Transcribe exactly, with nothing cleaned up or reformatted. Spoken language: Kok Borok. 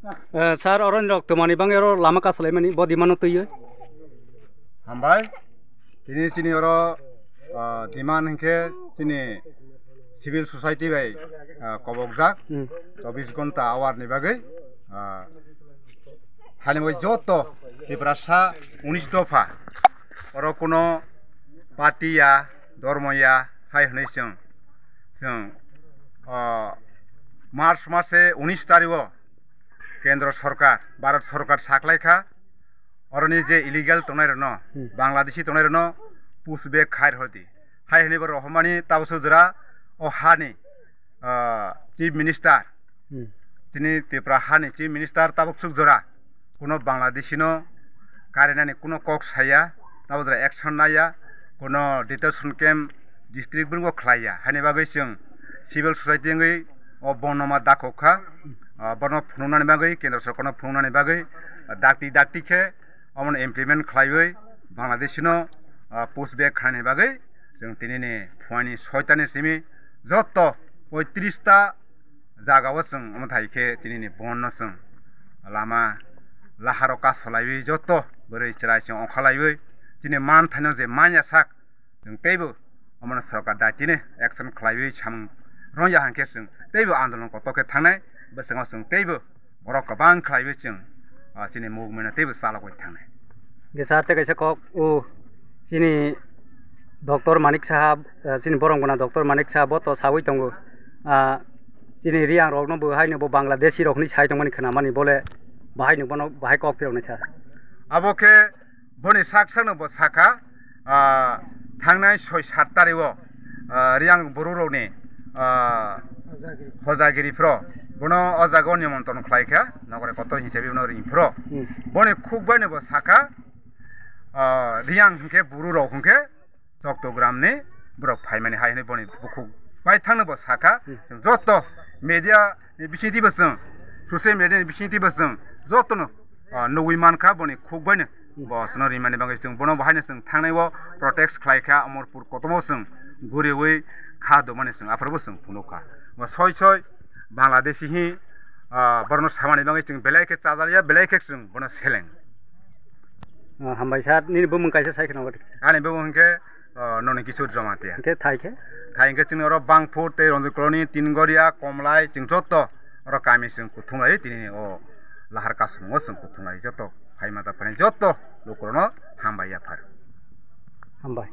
Eh, sir, oro ni rok twmani bangwi oro lama kasalaimani bo demand no twiwi. Hambai. Tini chini oro, ah, demand hinkhe chini civil society bai, ah, kobokjak. Hmm. Chobbish ghonta hour ni bagwi, ah, hani bai joto Tiprasa unis dopha. Oro kuno party ya, dhormo ya, hai hwnwi chwng, chwng, ah, March mase unis tarikh o Kendro Sorkar, Bharat Sorkar saklaikha, oroni je illegal tongnairokno, Hmm. Bangladeshi tongnairokno push back khair hordi. Hai hwnwi bo rohormani tabuk jora o hani, ah, Chief Minister, Hmm. chini Tripura hani Chief Minister tabuk suk jora kuno Bangladeshino karinani kuno kok saya, tabuk jora action naya, kuno detention camp district bwrwngo khlaiya. Haini bagwi chwng civil society wngwi o bonnoma dakhok kha, ah, bono phunuknani bagwi, Kendra Sorkarno phunuknani bagwi, ah, dakti dakti khe omono implement khlaiwi Bangladeshino, ah, push back khlainani bagwi chwng tinini phuaini soitani simi joto poitris ta jagao chwng omo thai khe tinini bonno chwng lama laharo kasolaiwi joto bwrwi chwrai chwng ongkhalaiwi chini manthaino je manya sak chwng teibo omono sorkar daitino action khlaiwi samung rwngya hwnkhe chwng teibo andolon kotor khe thangnai, bwskango chwng teibo borok kwbang khlaiwi chwng, ah, chini movement no teibo chalogwi thangnai. Hwnkhe sir tei kaisa kok o chini Doctor Manik Saha, ah, chini borom gwnang Doctor Manik Saha bo to sawi tongo, ah, chini Riyang rokno bo haino bo Bangladeshi rok hinwi sai tongmani khwnamani bole bahai no bono bahai kok phiroknai sir. Abo khe boni sak sakno bo sakha, ah, thangnai soi sat tarikh o, ah, Riyang buru rokni, ah, hojagiri phro bono o jaga o nimontron khlai kha nokre kotor hisabi bono ring phro. Hmm. Boni khuk bai no bo sakha, ah, Riyang hinkhe buru rok hinkhe Chottogram ni borok phaimani hai hwnwi boni bukhuk bai thangno bo sakha. Hmm. Joto media ni bisingtwi bo chwng, social media ni bisingtwi bo chwng jotono, ah, nugwi mankha boni khuk baino. Hmm. Bo chwngno rimani bagwi chwng bono bo haino chwng thangnai o protest khlai kha, Amarpur kotorma chwng guriwi kha domani chwng aphuru bo chwng phunuk kha. Bo soi soi Bangladeshi hi, ah, borokno samani bagwi chwng belai khe chajakya, belai khe chwng bono seleng. Ah, hambai sir, nini bumung kaisa sai kheno. Ani bumung hinkhe, ah, Noni Kishore Jamatia. Hinkhe thai khe? Thai hinkhe chini oro Bangphur tei Ranjit Colony, Tingoria, Komlai, chwng joto oro kami chwng kuthumlai tini o lahar kasongo chwng kuthumlai joto phaima da phani joto lukurokno hambai yaphar. Hambai.